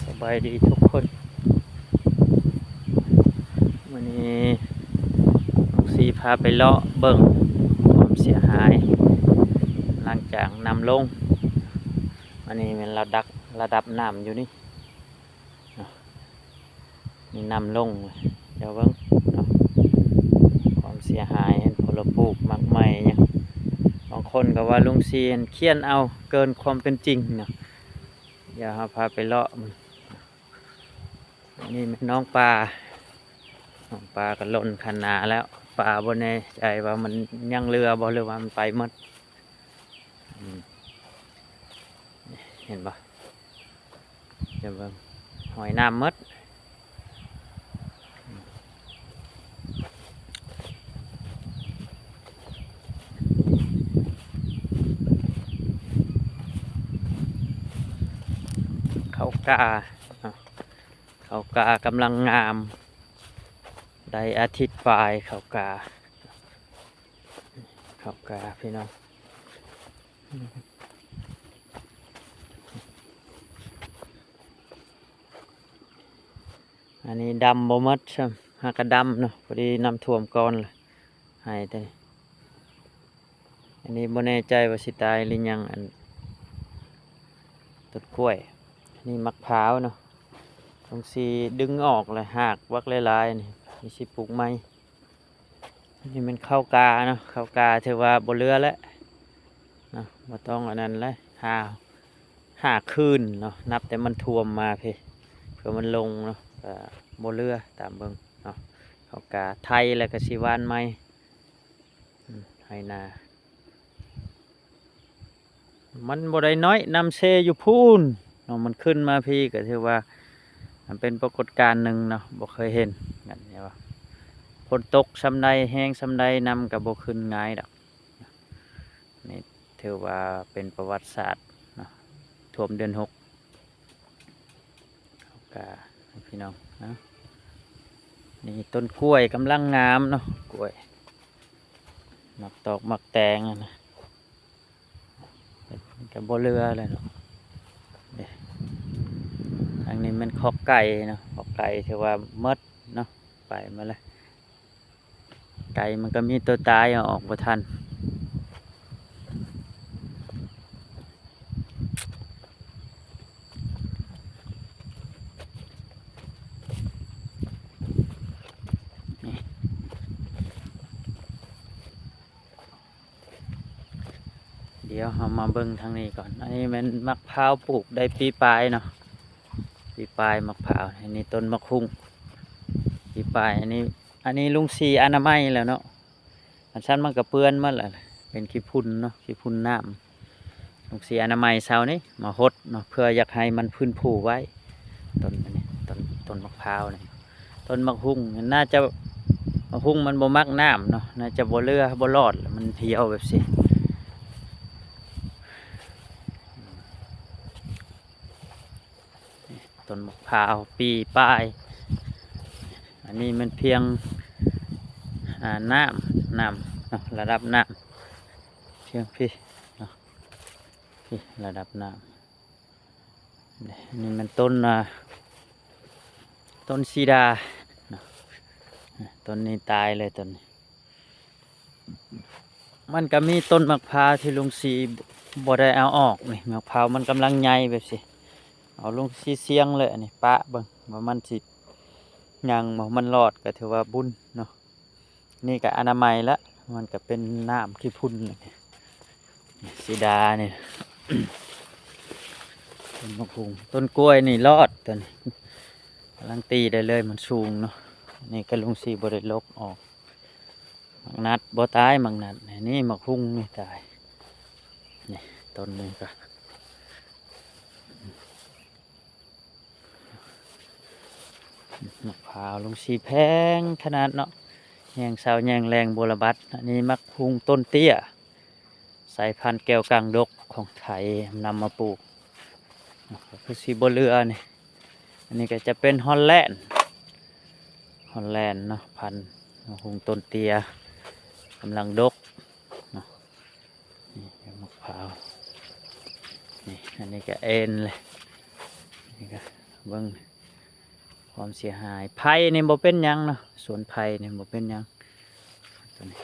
ສະບາຍດີທຸກຄົນ ມື້ນີ້ລຸງຊີພາໄປເລາະເບິ່ງຄວາມເສຍຫາຍ ຫຼັງຈາກນ້ຳລົງ. ອັນນີ້ແມ່ນລະດັບ ລະດັບນ້ຳຢູ່ນີ້ເນາະ ນີ້ນ້ຳລົງ. ດຽວເບິ່ງເນາະ ຄວາມເສຍຫາຍ ເຫັນພົນລະປູກໝາກໄມ້ຫຍັງ ບາງຄົນກໍວ່າລຸງຊີຫັ້ນຂຽນເອົາເກີນຄວາມເປັນຈິງເນາະ. ດຽວເຮົາພາໄປເລາະເບິ່ງ. ນີ້ແມ່ນໜອງປາ ໜອງປາກໍລົ້ນຄັນນາແລ້ວ ປາບໍ່ແນ່ໃຈວ່າມັນຍັງເຫຼືອບໍ່ ຫຼືວ່າມັນໄປໝົດ. ອືມ ເຫັນບໍ່ ຈະເບິ່ງ ຮອຍນ້ຳໝົດ. ເຂົ້າກາ ເຂົ້າກາກຳລັງງາມ ໄດ້ອາທິດປາຍເຂົ້າກາ ເຂົ້າກາພີ່ນ້ອງ. ອັນນີ້ດຳບໍ່ໝົດຊ້ຳ ຫາກະດຳເນາະ ພໍດີນ້ຳຖ້ວມກ່ອນລະ ໄຮ່ໂຕນີ້. ອັນນີ້ບໍ່ແນ່ໃຈວ່າຊິຕາຍຫຼືຍັງ ອັນຕົ້ນກ້ວຍ. ອັນນີ້ໝາກພ້າວເນາະ ຕ້ອງຊິດຶງອອກແຫຼະ ຮາກບັກຫຼາຍໆ ນີ້ ມີຊິປູກໃໝ່. ນີ້ແມ່ນເຂົ້າກາເນາະ ເຂົ້າກາຖືວ່າບໍ່ເຫຼືອແລ້ວເນາະ ບໍ່ຕ້ອງອັນນັ້ນແລ້ວ. ຫ້າ ຫ້າຄືນເນາະ ນັບແຕ່ມັນຖ້ວມມາພີ້ ເພື່ອມັນລົງເນາະ ກະບໍ່ເຫຼືອຕາມເບິ່ງເນາະ. ເຂົ້າກາໄຖແລ້ວກະຊິຫວ່ານໃໝ່ ອືມ ໄຖນາ. ມັນບໍ່ໄດ້ນ້ອຍ ນ້ຳເຊຢູ່ພຸ້ນເນາະ ມັນຂຶ້ນມາພີ້ ກໍຖືວ່າມັນເປັນປາກົດການໜຶ່ງເນາະ ບໍ່ເຄີຍເຫັນ. ແມ່ນວ່າຝົນຕົກສ່ຳໃດ ແຮງສ່ຳໃດ ນ້ຳກໍບໍ່ຂຶ້ນງ່າຍດອກ. ນີ້ຖືວ່າເປັນປະຫວັດສາດເນາະ ຖ້ວມເດືອນຫົກ. ເຂົ້າກາໃຫ້ພີ່ນ້ອງເນາະ. ນີ້ຕົ້ນກ້ວຍກຳລັງງາມເນາະ ກ້ວຍ ໝາກຕອກໝາກແຕງຫັ້ນນະ ມັນກະບໍ່ເຫຼືອແລ້ວເນາະ. ນີ້ ທາງນີ້ແມ່ນຄອກໄກ່ເນາະ ຄອກໄກ່ຖືວ່າໝົດເນາະ ໄປໝົດແລ້ວ. ໄກ່ມັນກໍມີຕົວຕາຍ ເອົາອອກບໍ່ທັນ. ດຽວເຮົາມາເບິ່ງທາງນີ້ກ່ອນ. ອັນນີ້ແມ່ນໝາກພ້າວ ປູກໄດ້ປີປາຍເນາະ ປີປາຍໝາກພ້າວ. ອັນນີ້ຕົ້ນໝາກຫຸ່ງ ປີປາຍ. ອັນນີ້ ອັນນີ້ລຸງສີອະນາໄມແລ້ວເນາະ ຄັນຊັ້ນມັນກໍເປື້ອນໝົດແລ້ວ ເປັນຂີ້ຝຸ່ນເນາະ ຂີ້ຝຸ່ນນ້ຳ. ລຸງສີອະນາໄມເຊົ້ານີ້ມາຫົດເນາະ ເພື່ອຢາກໃຫ້ມັນຟື້ນຟູໄວ. ຕົ້ນອັນນີ້ ຕົ້ນ ຕົ້ນໝາກພ້າວນີ້ ຕົ້ນໝາກຫຸ່ງ ໜ້າຈະ ໝາກຫຸ່ງມັນບໍ່ມັກນ້ຳເນາະ ໜ້າຈະບໍ່ເຫຼືອ ບໍ່ລອດ ມັນຫ່ຽວແບບຊີ້. ຕົ້ນໝາກພ້າວປີປາຍ. ອັນນີ້ແມ່ນພຽງ ອ່າ ນ້ຳ ນ້ຳເນາະ ລະດັບນ້ຳພຽງພີ້ເນາະ ພີ້ລະດັບນ້ຳ. ນີ້ ອັນນີ້ແມ່ນຕົ້ນ ອ່າ ຕົ້ນສີດາເນາະ ຕົ້ນນີ້ຕາຍເລີຍຕົ້ນນີ້. ມັນກະມີຕົ້ນໝາກພ້າວທີ່ລຸງສີບໍ່ໄດ້ເອົາອອກນີ້ ໝາກພ້າວມັນກຳລັງໃຫຍ່ແບບຊີ້ ເອົາ ລຸງສີສ່ຽງເລີຍ. ອັນນີ້ປະເບິ່ງວ່າມັນຊິຍັງບໍ່ ມັນລອດກະຖືວ່າບຸນເນາະ. ນີ້ກະອະນາໄມລະ ມັນກະເປັນນ້ຳຂີ້ຝຸ່ນ. ສີດານີ້ ຕົ້ນໝາກຫຸ່ງ ຕົ້ນກ້ວຍນີ້ລອດ ໂຕນີ້ກຳລັງຕີໄດ້ເລີຍ ມັນສູງເນາະ. ນີ້ກະລຸງສີບໍ່ໄດ້ລົກອອກ. ໝາກນັດບໍ່ຕາຍ ໝາກນັດນີ້ ໝາກຫຸ່ງນີ້ຕາຍ. ນີ້ຕົ້ນນີ້ກະ ໝາກພ້າວລຸງສີແພງຂະໜາດເນາະ ແຍງເຊົ້າແຍງແລງບໍ່ລະບັດ. ອັນນີ້ໝາກຫຸ່ງຕົ້ນເຕ້ຍ ສາຍພັນແກ້ວກາງດົກຂອງໄທນຳມາປູກ ກໍຄືຊິບໍ່ເຫຼືອນີ້. ອັນນີ້ກໍຈະເປັນຮອນແລນ ຮອນແລນເນາະ ພັນໝາກຫຸ່ງຕົ້ນເຕ້ຍກຳລັງດົກເນາະ. ນີ້ໝາກພ້າວ ນີ້ ອັນນີ້ກໍເອັນເລີຍ ນີ້ກໍ ເບິ່ງຄວາມເສຍຫາຍ. ໄຜ່ນີ້ບໍ່ເປັນຫຍັງເນາະ, ສວນໄຜ່ນີ້ບໍ່ເປັນຫຍັງ. ຕົວນີ້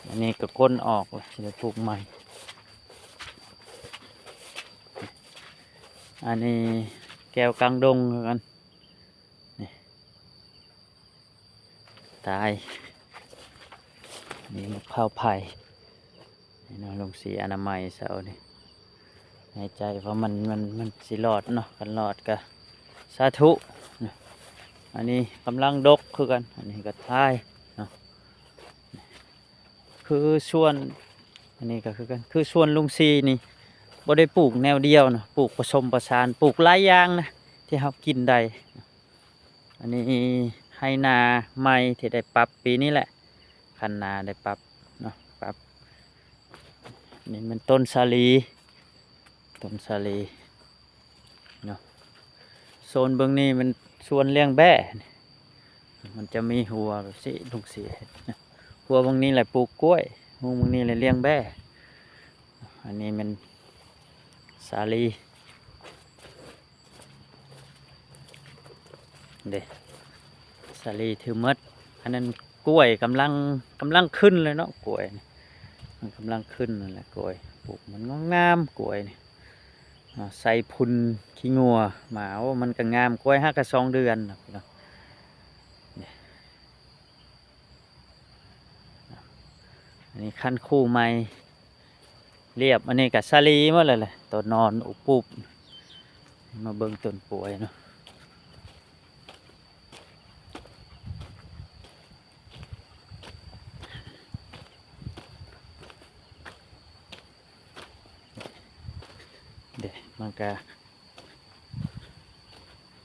ອັນນີ້ກໍກົ້ນອອກແລ້ວ ຊິໄດ້ປູກໃໝ່. ອັນນີ້ແກ້ວກາງດົງຄືກັນ. ນີ້ ຕາຍ. ນີ້ໝາກພ້າວໄຜ່ ນີ້ເນາະ ລົງສີອະນາໄມເຊົ້ານີ້. ໃນໃຈວ່າມັນ ມັນ ມັນຊິລອດເນາະ, ຄັນລອດກໍສາທຸ. ນີ້ ອັນນີ້ກຳລັງດົກຄືກັນ, ອັນນີ້ກໍຕາຍເນາະ. ຄືສວນ ອັນນີ້ກໍຄືກັນ ຄືສວນລຸງສີນີ້ ບໍ່ໄດ້ປູກແນວດຽວເນາະ, ປູກປະສົມປະສານ, ປູກຫຼາຍຢ່າງນະ ທີ່ເຮົາກິນໄດ້. ອັນນີ້ໄຮ່ນາໃໝ່ທີ່ໄດ້ປັບປີນີ້ແຫຼະ, ຄັນນາໄດ້ປັບເນາະ, ປັບ. ນີ້ແມ່ນຕົ້ນສາລີ, ຕົ້ນສາລີເນາະ. ໂຊນເບື້ອງນີ້ແມ່ນສວນລ້ຽງແບ້, ມັນຈະມີຮົ້ວແບບຊີ້ ລຸງສີເຮັດ. ຮົ້ວເບື້ອງນີ້ແຫຼະປູກກ້ວຍ, ຮົ້ວເບື້ອງນີ້ແຫຼະລ້ຽງແບ້. ອັນນີ້ແມ່ນສາລີ. ເດ້ ສາລີຖືໝົດ. ອັນນັ້ນກ້ວຍກຳລັງ ກຳລັງຂຶ້ນເລີຍເນາະ, ກ້ວຍນີ້ມັນກຳລັງຂຶ້ນນັ້ນແຫຼະ. ກ້ວຍ ປູກມັນງາມໆ ກ້ວຍນີ້. ເນາະ ໃສ່ຝຸ່ນຂີ້ງົວມາ, ໂອ້ ມັນກໍງາມ. ກ້ວຍຫາກະສອງເດືອນເນາະ ເນາະ. ນີ້ ອັນນີ້ຄັນຄູໃໝ່ລຽບ, ອັນນີ້ກໍສາລີໝົດແລ້ວແຫຼະ ໂຕນອນອຸບປຸບ. ມາເບິ່ງຕົ້ນປ່ວຍເນາະ. ເດ້ ມັນກະ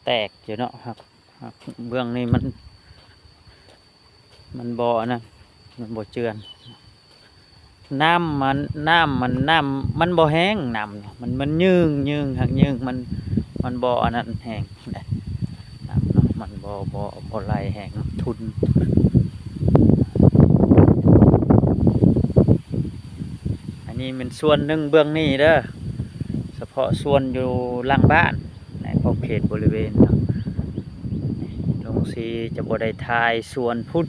ແຕກຢູ່ເນາະ, ຫາກ ຫາກເບື້ອງນີ້ມັນ ມັນບໍ່ອັນນັ້ນ ມັນບໍ່ເຈື່ອນ. ນ້ຳມັນ ນ້ຳມັນ ນ້ຳມັນບໍ່ແຮງ, ນ້ຳມັນ ມັນຍືງ ຍືງ ຫາກຍືງ ມັນ ມັນບໍ່ອັນນັ້ນແຮງເດ້ ນ້ຳເນາະ, ມັນບໍ່ ບໍ່ ບໍ່ໄຫຼແຮງ ມັນທຸ່ນ. ອັນນີ້ແມ່ນສ່ວນໜຶ່ງເບື້ອງນີ້ເດີ, ສະເພາະສ່ວນຢູ່ຫຼັງບ້ານ ໃນຂອບເຂດບໍລິເວນເນາະ. ລົງສີຈະບໍ່ໄດ້ຖ່າຍສວນພຸ້ນ.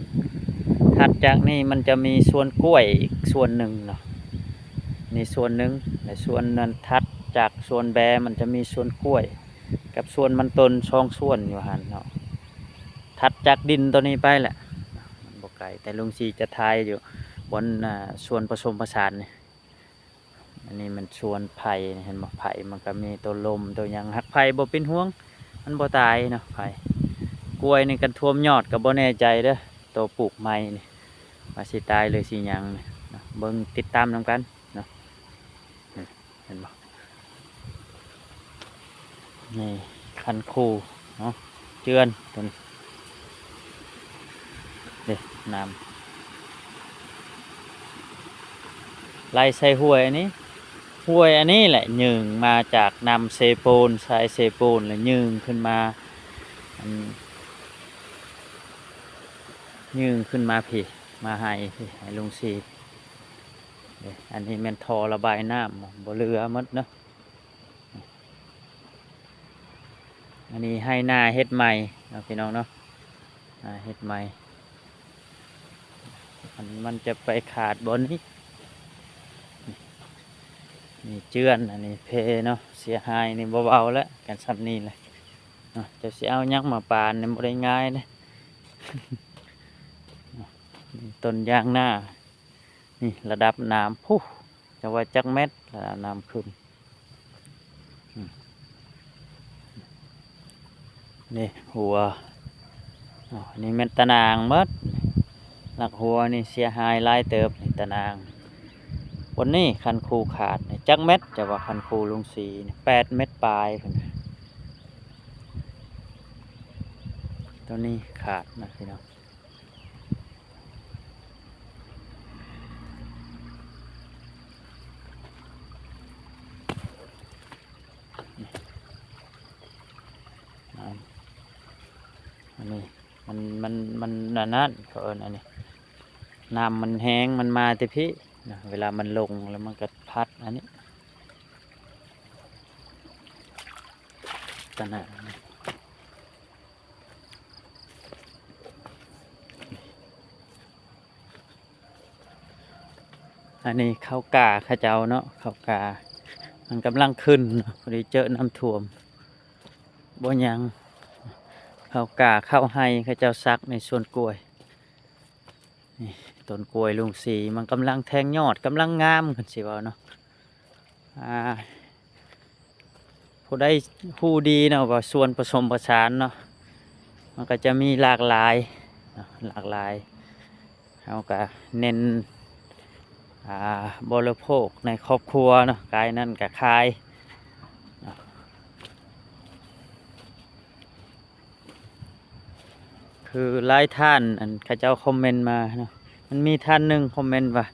ຖັດຈາກນີ້ມັນຈະມີສວນກ້ວຍອີກສ່ວນໜຶ່ງເນາະ, ນີ້ສ່ວນໜຶ່ງ ແລະ ສ່ວນນັ້ນຖັດຈາກສວນແບ້ ມັນຈະມີສວນກ້ວຍກັບສວນມັນຕົ້ນ ສອງສວນຢູ່ຫັ້ນເນາະ. ຖັດຈາກດິນໂຕນີ້ໄປແຫຼະ ມັນບໍ່ໄກ, ແຕ່ລຸງສີຈະຖ່າຍຢູ່ບ່ອນ ອ່າ ສວນປະສົມປະສານນີ້. ອັນນີ້ມັນສວນໄຜ່ ເຫັນບໍ່? ໄຜ່ມັນກໍມີໂຕລົມໂຕຫຍັງ, ຫາກໄຜ່ບໍ່ເປັນຫ່ວງ ມັນບໍ່ຕາຍເນາະ ໄຜ່. ກ້ວຍນີ້ຄັນຖ້ວມຍອດກໍບໍ່ແນ່ໃຈເດີ, ໂຕປູກໃໝ່ນີ້ ວ່າຊິຕາຍຫຼືຊິຫຍັງນີ້ເນາະ, ເບິ່ງຕິດຕາມນຳກັນເນາະ. ເຫັນບໍ່? ນີ້ຄັນຄູເນາະ ເຈື່ອນຕົວນີ້ເດ້, ນ້ຳໄຫຼໃສ່ຫ້ວຍອັນນີ້, ຫ້ວຍອັນນີ້ແຫຼະຍືງມາຈາກນ້ຳເຊໂປນ, ສາຍເຊໂປນ ແລ້ວຍືງຂຶ້ນມາ ອັນ ຍືງຂຶ້ນມາພີ້ ມາໃຫ້ພີ້ ໃຫ້ລຸງສີ. ເດ້ ອັນນີ້ແມ່ນທໍ່ລະບາຍນ້ຳ ບໍ່ເຫຼືອໝົດເນາະ. ອັນນີ້ໄຮ່ນາເຮັດໃໝ່ເນາະ ພີ່ນ້ອງເນາະ, ນາເຮັດໃໝ່. ມັນ ມັນຈະໄປຂາດບ່ອນນີ້ ນີ້ເຈື່ອນ ອັນນີ້ເພເນາະ, ເສຍຫາຍນີ້ບໍ່ເບົາແລ້ວ ກັນຊ່ຳນີ້ແຫຼະເນາະ. ເຈົ້າຊິເອົາຫຍັງມາປານນີ້ ບໍ່ໄດ້ງ່າຍເດ້. ນີ້ຕົ້ນຢາງນາ. ນີ້ລະດັບນ້ຳພຸ້ນ ຈັກວ່າຈັກແມັດ ລະດັບນ້ຳຂຶ້ນ. ອືມ ນີ້ຫົວ ອໍ ນີ້ແມ່ນຕາໜ່າງໝົດ. ຫຼັກຫົວນີ້ເສຍຫາຍຫຼາຍເຕີບ ນີ້ຕາໜ່າງ. ບ່ອນນີ້ຄັນຄູຂາດນີ້ ຈັກແມັດ ຈະວ່າຄັນຄູລຸງສີນີ້ ແປດແມັດປາຍພຸ້ນ. ໂຕນີ້ຂາດນະ ພີ່ນ້ອງ. ອັນນີ້ມັນ ມັນ ມັນອັນນັ້ນ ເຂົາເອີ້ນອັນນີ້ ນ້ຳມັນແຮງ ມັນມາແຕ່ພີ້ນະ, ເວລາມັນລົງແລ້ວມັນກໍພັດອັນນີ້. ຂະໜາດ ອັນນີ້ເຂົ້າກາເຂົາເຈົ້າເນາະ ເຂົ້າກາມັນກຳລັງຂຶ້ນເນາະ ພໍດີເຈີນ້ຳຖ້ວມ ບໍ່ຫຍັງ ເຂົ້າກາເຂົ້າໄຮ່ເຂົາເຈົ້າສັກໃນສວນກ້ວຍ. ນີ້ ຕົ້ນກ້ວຍລຸງສີ ມັນກຳລັງແທງຍອດ ກຳລັງງາມ ຄັນຊິເວົ້າເນາະ ອ່າ ຜູ້ໃດຮູ້ດີເນາະວ່າສວນປະສົມປະສານເນາະ ມັນກໍຈະມີຫຼາກຫຼາຍເນາະ ຫຼາກຫຼາຍ ເຮົາກໍເນັ້ນ ອ່າ ບໍລິໂພກໃນຄອບຄົວເນາະ ກາຍນັ້ນກໍຂາຍເນາະ. ຄືຫຼາຍທ່ານ ອັນ ເຂົາເຈົ້າຄອມເມັນມາເນາະ ມັນມີທ່ານໜຶ່ງຄອມເມັນວ່າ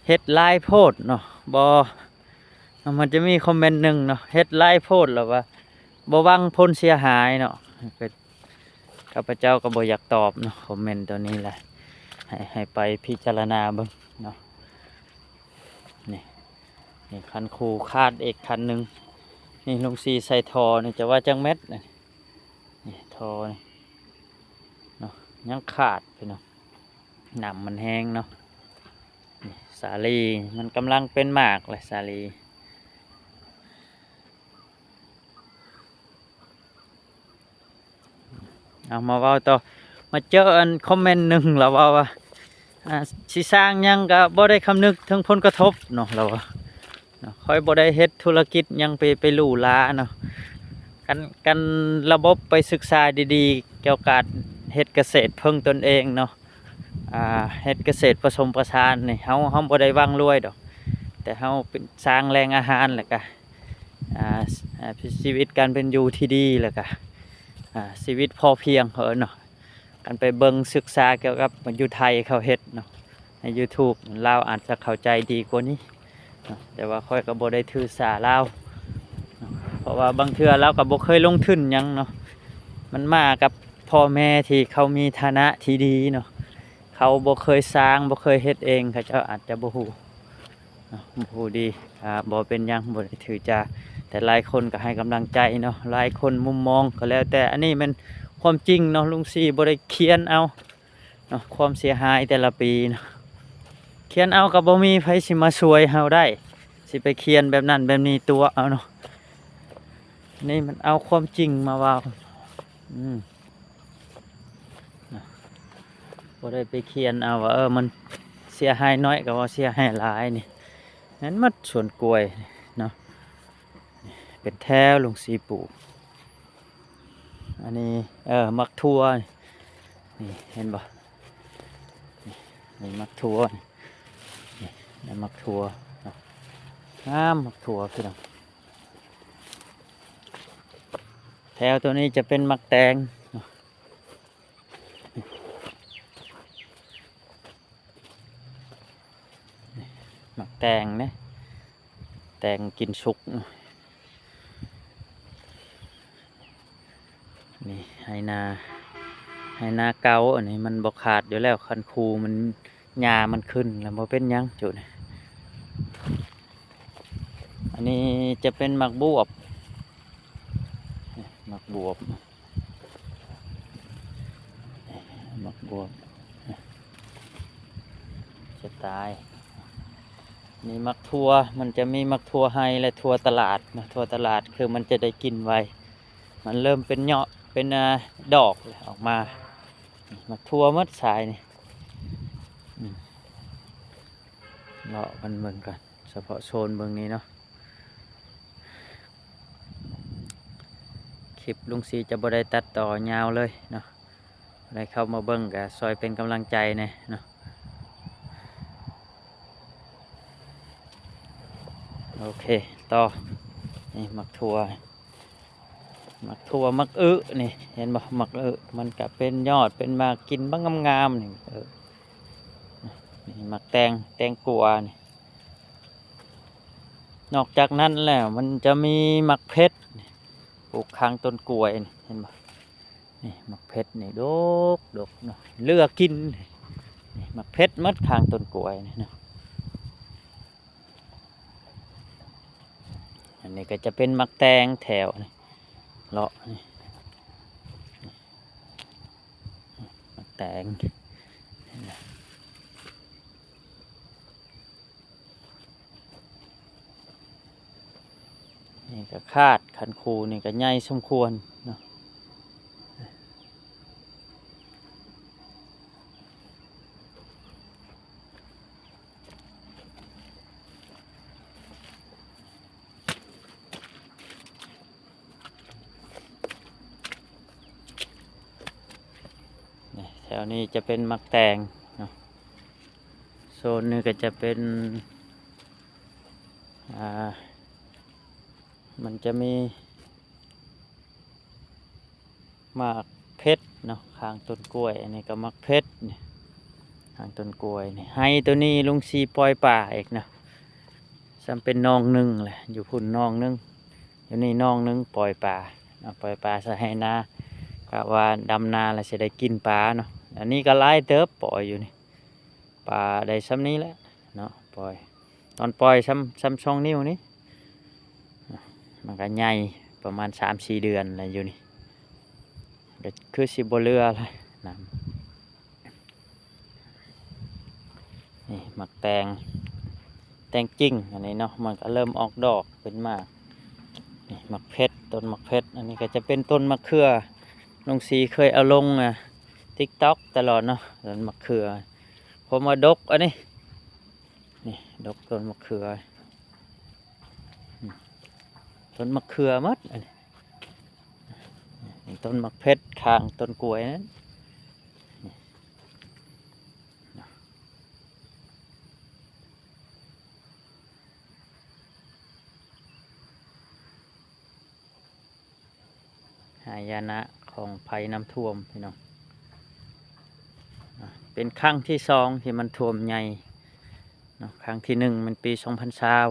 ເຮັດຫຼາຍໂພດເນາະ ບໍ່ ມັນຈະມີຄອມເມັນໜຶ່ງເນາະ ເຮັດຫຼາຍໂພດ ແລ້ວວ່າບໍ່ຫວັງຜົນເສຍຫາຍເນາະ ຂ້າພະເຈົ້າກໍບໍ່ຢາກຕອບເນາະ ຄອມເມັນໂຕນີ້ແຫຼະ ໃຫ້ ໃຫ້ໄປພິຈາລະນາເບິ່ງເນາະ. ນີ້ ນີ້ຄັນຄູຂາດອີກຄັນໜຶ່ງ ນີ້ລຸງສີໃສ່ທໍ່ນີ້ ຈະວ່າຈັກແມັດ ນີ້ທໍ່ນີ້ເນາະ ຍັງຂາດພີ່ນ້ອງ ນ້ຳມັນແຮງເນາະ. ນີ້ສາລີ ມັນກຳລັງເປັນໝາກແຫຼະສາລີ. ເອົາມາເວົ້າຕໍ່ ມາເຈີອັນຄອມເມັນໜຶ່ງ ລາວເວົ້າວ່າ ອ່າ ຊິສ້າງຫຍັງກໍບໍ່ໄດ້ຄຳນຶກເຖິງຜົນກະທົບເນາະ ລາວວ່າເນາະ ຂ້ອຍບໍ່ໄດ້ເຮັດທຸລະກິດຫຍັງໄປ ໄປຫຼູຫຼາເນາະ ຄັນ ຄັນລະບົບໄປສຶກສາດີໆ ກ່ຽວກັບເຮັດກະເສດເພິ່ງຕົນເອງເນາະ ອ່າ ເຮັດກະເສດປະສົມປະສານນີ້ ເຮົາ ເຮົາບໍ່ໄດ້ຫວັງລວຍດອກ ແຕ່ເຮົາເປັນ ສ້າງແຫຼ່ງອາຫານ ແລ້ວກະ ອ່າ ອ່າ ຊີວິດການເປັນຢູ່ທີ່ດີ ແລ້ວກະ ອ່າ ຊີວິດພໍພຽງ ເຂົາເອີ້ນເນາະ. ຄັນໄປເບິ່ງສຶກສາກ່ຽວກັບຢູ່ໄທເຂົາເຮັດເນາະ ໃນຢູທູບ ລາວອາດຈະເຂົ້າໃຈດີກວ່ານີ້ເນາະ ແຕ່ວ່າຂ້ອຍກໍບໍ່ໄດ້ຖືສາລາວເນາະ ເພາະວ່າບາງເທື່ອລາວກໍບໍ່ເຄີຍລົງທຶນຫຍັງເນາະ ມັນມາກັບພໍ່ແມ່ທີ່ເຂົາມີຖານະທີ່ດີເນາະ ເຂົາບໍ່ເຄີຍສ້າງ ບໍ່ເຄີຍເຮັດເອງ ເຂົາເຈົ້າອາດຈະບໍ່ຮູ້ ເນາະ ບໍ່ຮູ້ດີ ອ່າ ບໍ່ເປັນຫຍັງ ບໍ່ໄດ້ຖືຈາ ແຕ່ຫຼາຍຄົນກໍໃຫ້ກຳລັງໃຈເນາະ ຫຼາຍຄົນມຸມມອງກໍແລ້ວແຕ່ ອັນນີ້ແມ່ນຄວາມຈິງເນາະ ລຸງສີບໍ່ໄດ້ຂຽນເອົາເນາະ ຄວາມເສຍຫາຍແຕ່ລະປີເນາະ ຂຽນເອົາກໍບໍ່ມີໃຜຊິມາຊ່ວຍເຮົາໄດ້ ຊິໄປຂຽນແບບນັ້ນແບບນີ້ຕົວະເອົາເນາະ ນີ້ມັນເອົາຄວາມຈິງມາເວົ້າ ອືມ ບໍ່ໄດ້ໄປຂຽນເອົາວ່າ ເອີ ມັນເສຍຫາຍໜ້ອຍກໍວ່າເສຍຫາຍຫຼາຍນີ້ ແມ່ນໝົດສວນກ້ວຍເນາະ ເປັນແຖວລຸງສີປູກ ອັນນີ້ ເອີ ໝາກຖົ່ວ ນີ້ເຫັນບໍ່ ນີ້ ນີ້ໝາກຖົ່ວ ນີ້ ນີ້ໝາກຖົ່ວເນາະ ງາມໝາກຖົ່ວພີ່ນ້ອງ ແຖວໂຕນີ້ຈະເປັນໝາກແຕງເນາະ ໝາກແຕງເດ້ ແຕງກິນສຸກ ນີ້ໄຮ່ນາ ໄຮ່ນາເກົ່າ ອັນນີ້ມັນບໍ່ຂາດຢູ່ແລ້ວ ຄັນຄູມັນ ຫຍ້າມັນຂຶ້ນແລ້ວບໍ່ເປັນຫຍັງຈຸນີ້ ອັນນີ້ຈະເປັນໝາກບວບ ໝາກບວບ ໝາກບວບ ຈະຕາຍ ນີ້ໝາກຖົ່ວ ມັນຈະມີໝາກຖົ່ວໄຮ່ ແລະ ຖົ່ວຕະຫຼາດເນາະ ຖົ່ວຕະຫຼາດຄືມັນຈະໄດ້ກິນໄວ ມັນເລີ່ມເປັນຍອດ ເປັນ ອ່າ ດອກແລ້ວອອກມາ ໝາກຖົ່ວໝົດສາຍນີ້ ອືມ ເລາະກັນເບິ່ງກ່ອນ ສະເພາະໂຊນເບິ່ງນີ້ເນາະ ຄລິບລຸງສີຈະບໍ່ໄດ້ຕັດຕໍ່ຍາວເລີຍເນາະ ໃຜເຂົ້າມາເບິ່ງກໍຊ່ອຍເປັນກຳລັງໃຈແດ່ເນາະ ໂອເຄ ຕໍ່ ນີ້ໝາກຖົ່ວ ໝາກຖົ່ວ ໝາກອຶນີ້ ເຫັນບໍ່ ໝາກອຶ ມັນກະເປັນຍອດ ເປັນໝາກກິນບັກງາມໆ ນີ້ ເອີ ນີ້ໝາກແຕງ ແຕງກວານີ້ ນອກຈາກນັ້ນແລ້ວ ມັນຈະມີໝາກເຜັດ ປູກຂ້າງຕົ້ນກ້ວຍນີ້ ເຫັນບໍ່ ນີ້ໝາກເຜັດນີ້ດົກໆ ເນາະ ເຫຼືອກິນ ນີ້ໝາກເຜັດໝົດຂ້າງຕົ້ນກ້ວຍນີ້ເນາະ ອັນນີ້ກໍຈະເປັນໝາກແຕງແຖວນີ້ ເລາະນີ້ ໝາກແຕງ ນີ້ກໍຄາດ ຄັນຄູນີ້ກໍໃຫຍ່ສົມຄວນເນາະ. ນີ້ ແຖວນີ້ຈະເປັນໝາກແຕງເນາະ ໂຊນນີ້ກໍຈະເປັນ ອ່າ ມັນຈະມີ ໝາກເພັດເນາະ ຂ້າງຕົ້ນກ້ວຍ ອັນນີ້ກໍໝາກເພັດນີ້ ຂ້າງຕົ້ນກ້ວຍນີ້. ໄຮ່ໂຕນີ້ລຸງສີປ່ອຍປາອີກເນາະ ສ່ຳເປັນໜອງໜຶ່ງແຫຼະ ຢູ່ພຸ້ນໜອງໜຶ່ງ ຢູ່ນີ້ໜອງໜຶ່ງ ປ່ອຍປາເນາະ ປ່ອຍປາໃສ່ໄຮ່ນາ ກະວ່າດຳນາແລ້ວຊິໄດ້ກິນປາເນາະ. ອັນນີ້ກໍຫຼາຍເຕີບ ປ່ອຍຢູ່ນີ້ ປາໄດ້ສ່ຳນີ້ແຫຼະເນາະ ປ່ອຍ ຕອນປ່ອຍສ່ຳ ສ່ຳສອງນິ້ວນີ້ ມັນກໍໃຫຍ່ປະມານສາມສີ່ເດືອນແລ້ວຢູ່ນີ້ ກໍຄືຊິບໍ່ເຫຼືອແລ້ວ ນ້ຳ ນີ້ໝາກແຕງ ແຕງຈິງ ອັນນີ້ເນາະ ມັນກໍເລີ່ມອອກດອກເປັນໝາກ. ນີ້ໝາກເພັດ ຕົ້ນໝາກເພັດ ອັນນີ້ກໍຈະເປັນຕົ້ນໝາກເຂືອ ລຸງສີເຄີຍເອົາລົງ ອ່າ TikTok ຕະຫຼອດເນາະ ຕົ້ນໝາກເຂືອ ເພາະວ່າດົກ ອັນນີ້ ນີ້ດົກຕົ້ນໝາກເຂືອ ອືມ ຕົ້ນໝາກເຂືອໝົດ ອັນນີ້ ນີ້ຕົ້ນໝາກເພັດ ຂ້າງຕົ້ນກ້ວຍນັ້ນ ນີ້ ຫາຍະນະຂອງໄພນ້ຳຖ້ວມ ພີ່ນ້ອງ ອ່າ ເປັນຄັ້ງທີສອງທີ່ມັນຖ້ວມໃຫຍ່ເນາະ ຄັ້ງທີໜຶ່ງແມ່ນປີສອງພັນຊາວ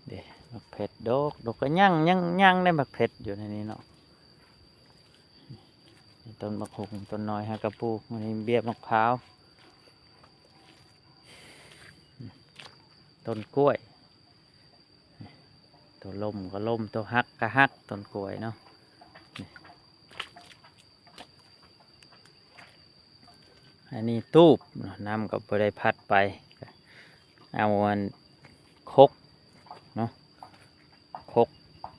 ເດ້ ໝາກເພັດ ດົກ ດົກ ກໍຍັງ ຍັງ ຍັງໄດ້ໝາກເພັດຢູ່ໃນນີ້ເນາະ. ຕົ້ນບັກຫຸ່ງ ຕົ້ນນ້ອຍ ຫາກະປູກ ອັນນີ້ເບ້ຍໝາກພ້າວ ຕົ້ນກ້ວຍ ໂຕລົ້ມກໍລົ້ມ ໂຕຫັກກໍຫັກ ຕົ້ນກ້ວຍເນາະ. ອັນນີ້ຕູບເນາະ ນ້ຳກໍບໍ່ໄດ້ພັດໄປ ເອົາອັນຄົກເນາະ ຄົກ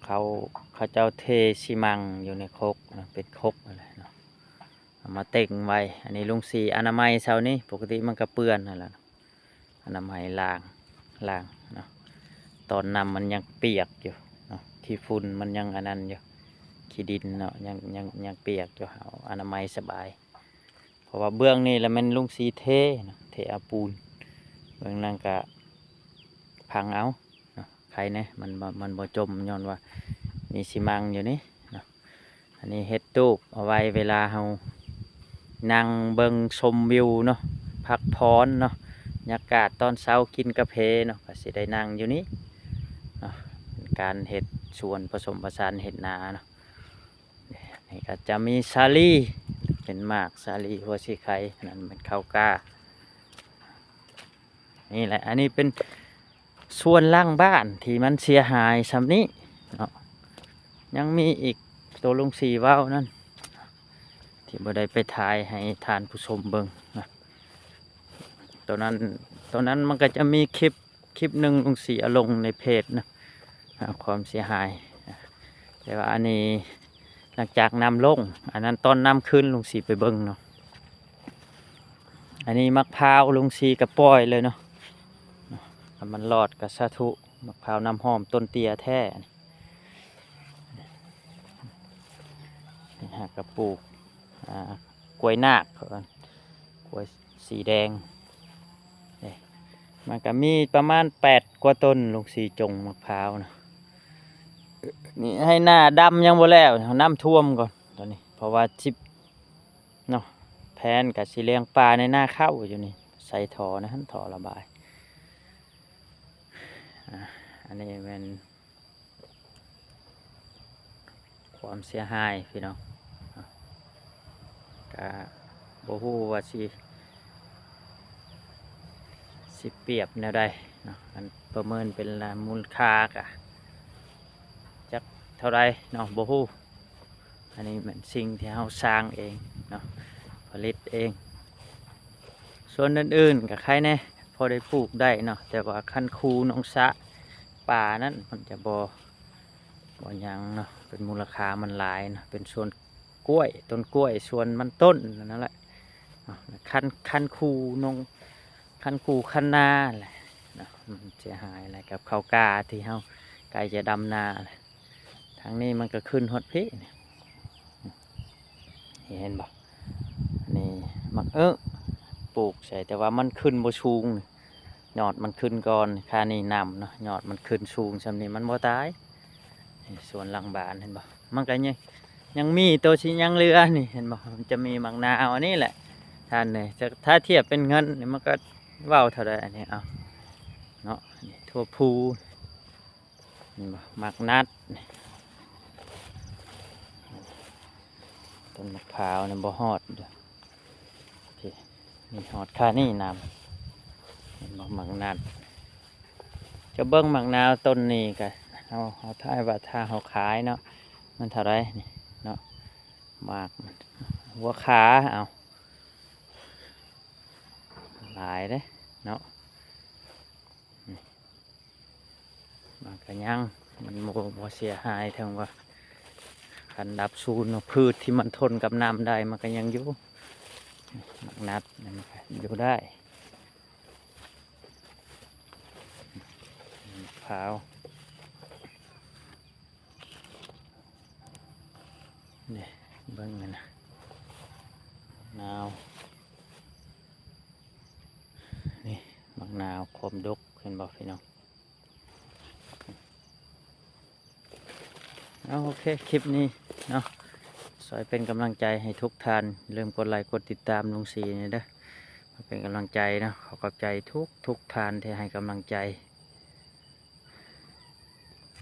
ເຂົາ ເຂົາເຈົ້າເທຊີມັງຢູ່ໃນຄົກເນາະ ເປັນຄົກນັ້ນແຫຼະເນາະ ເອົາມາເຕັງໄວ້. ອັນນີ້ລຸງສີອະນາໄມເຊົ້ານີ້ ປົກກະຕິມັນກໍເປື້ອນຫັ້ນແຫຼະເນາະ ອະນາໄມລ້າງ ລ້າງເນາະ ຕອນນ້ຳມັນຍັງປຽກຢູ່ເນາະ ຂີ້ຝຸ່ນມັນຍັງອັນນັ້ນຢູ່ ຂີ້ດິນເນາະ ຍັງ ຍັງ ຍັງປຽກຢູ່ ເຮົາອະນາໄມສະບາຍ. ເພາະວ່າເບື້ອງນີ້ລະແມ່ນລຸງສີເທເນາະ ເທເອົາປູນ ເບື້ອງນັ້ນກະພັງເອົາເນາະ ໄຄແດ່ ມັນບໍ່ ມັນບໍ່ຈົມ ຍ້ອນວ່າມີຊີມັງຢູ່ນີ້ເນາະ. ອັນນີ້ເຮັດຕູບເອົາໄວ້ເວລາເຮົານັ່ງເບິ່ງຊົມວິວເນາະ ພັກຜ່ອນເນາະ ບັນຍາກາດຕອນເຊົ້າ ກິນກາເຟເນາະ ກໍຊິໄດ້ນັ່ງຢູ່ນີ້ເນາະ ເປັນການເຮັດສວນປະສົມປະສານເຮັດນາເນາະ. ນີ້ກໍຈະມີສາລີ ເປັນໝາກສາລີຫົວສີໄຄ ອັນນັ້ນແມ່ນເຂົ້າກ້າ. ນີ້ແຫຼະ ອັນນີ້ເປັນສວນຫຼັງບ້ານທີ່ມັນເສຍຫາຍສ່ຳນີ້ເນາະ ຍັງມີອີກ ໂຕລຸງສີເວົ້ານັ້ນ ທີ່ບໍ່ໄດ້ໄປຖ່າຍໃຫ້ທ່ານຜູ້ຊົມເບິ່ງນະ ໂຕນັ້ນ ໂຕນັ້ນມັນກໍຈະມີຄລິບ ຄລິບໜຶ່ງລຸງສີເອົາລົງໃນເພຈນະ ອ່າ ຄວາມເສຍຫາຍ ແຕ່ວ່າອັນນີ້ຫຼັງຈາກນ້ຳລົງ ອັນນັ້ນຕອນນ້ຳຂຶ້ນລຸງສີໄປເບິ່ງເນາະ. ອັນນີ້ໝາກພ້າວລຸງສີກໍປ່ອຍເລີຍເນາະ ຖ້າມັນລອດກໍສາທຸ ໝາກພ້າວນ້ຳຫອມຕົ້ນເຕ້ຍແທ້. ນີ້ຫາກະປູກ ອ່າ ກ້ວຍນາກ ເຂົາເອີ້ນ ກ້ວຍສີແດງ ນີ້ ມັນກະມີປະມານແປດກວ່າຕົ້ນ ລຸງສີຈົ່ງໝາກພ້າວນະ. ນີ້ໄຮ່ນາດຳຍັງບໍ່ແລ້ວ ນ້ຳຖ້ວມກ່ອນຕອນນີ້ ເພາະວ່າຊິ ເນາະ ແຜນກະຊິລ້ຽງປາໃນນາເຂົ້າຢູ່ນີ້ ໃສ່ທໍ່ນະຫັ້ນ ທໍ່ລະບາຍ. ອ່າ ອັນນີ້ແມ່ນ ຄວາມເສຍຫາຍພີ່ນ້ອງ ກະບໍ່ຮູ້ວ່າຊິ ຊິປຽບແນວໃດເນາະ ອັນປະເມີນເປັນລາ ມູນຄ່າກະຈັກ ເທົ່າໃດເນາະ ບໍ່ຮູ້. ອັນນີ້ແມ່ນສິ່ງທີ່ເຮົາສ້າງເອງເນາະ ຜະລິດເອງ. ສ່ວນອື່ນໆກໍໃຄແດ່ ພໍໄດ້ປູກໄດ້ເນາະ ແຕ່ວ່າຄັນຄູໜອງສະປ່ານັ້ນ ມັນຈະບໍ່ ບໍ່ຫຍັງເນາະ ເປັນມູນລະຄ່າມັນຫຼາຍເນາະ. ເປັນສວນກ້ວຍ ຕົ້ນກ້ວຍ ສວນມັນຕົ້ນນັ້ນແຫຼະເນາະ. ຄັນ ຄັນຄູໜອງ ຄັນຄູຄັນນາແຫຼະເນາະ ມັນເສຍຫາຍແຫຼະ ກັບເຂົ້າກ້າທີ່ເຮົາໃກ້ຈະດຳນາແຫຼະ. ທາງນີ້ມັນກໍຂຶ້ນຮອດພີ້ນີ້ ເຫັນບໍ່? ນີ້ໝາກເອີ ປູກໃສ່ ແຕ່ວ່າມັນຂຶ້ນບໍ່ສູງ ຍອດມັນຂຶ້ນກ່ອນ. ຄານີ້ນຳເນາະ ຍອດມັນຂຶ້ນສູງຊ່ຳນີ້ມັນບໍ່ຕາຍ. ນີ້ສວນຫຼັງບ້ານ ເຫັນບໍ່? ມັນກໍຍັງ ຍັງມີໂຕຊິຍັງເຫຼືອນີ້ ເຫັນບໍ່? ມັນຈະມີໝາກນາວອັນນີ້ແຫຼະທ່ານເອີຍ. ຈະ ຖ້າທຽບເປັນເງິນນີ້ ມັນກໍເວົ້າເທົ່າໃດອັນນີ້ ເອົາເນາະ. ນີ້ຖົ່ວພູ ເຫັນບໍ່? ໝາກນັດ ຕົ້ນໝາກພ້າວນີ້ບໍ່ຮອດເດີ້ ນີ້ຮອດຄານີ້ນຳ. ເຫັນບໍ່? ໝາກນັດ ຈະເບິ່ງໝາກນາວຕົ້ນນີ້ກະ ເຮົາ ເຮົາຖ້າວ່າ ຖ້າເຮົາຂາຍເນາະ ມັນເທົ່າໃດນີ້ເນາະ? ໝາກ ຫົວຂາ ເອົາ ຫຼາຍເດ້ເນາະ. ມັນກໍຍັງ ມັນບໍ່ ບໍ່ເສຍຫາຍ ເຖິງວ່າຄັນດັບສູນ ພືດທີ່ມັນທົນກັບນ້ຳໄດ້ ມັນກໍຍັງຢູ່. ໝາກນັດນີ້ມັນກໍຢູ່ໄດ້. ພ້າວ ນີ້ ເບິ່ງຫັ້ນນະ ນາວ ນີ້ ໝາກນາວຄວາມດົກ ເຫັນບໍ່ພີ່ນ້ອງ? ເອົາ ໂອເຄ ຄລິບນີ້ເນາະ ຊ່ອຍເປັນກຳລັງໃຈໃຫ້ທຸກທ່ານ ຢ່າລືມກົດໄລກົດຕິດຕາມລຸງສີແດ່ເດີ້ ເປັນກຳລັງໃຈເນາະ. ຂໍຂອບໃຈທຸກໆທ່ານທີ່ໃຫ້ກຳລັງໃຈ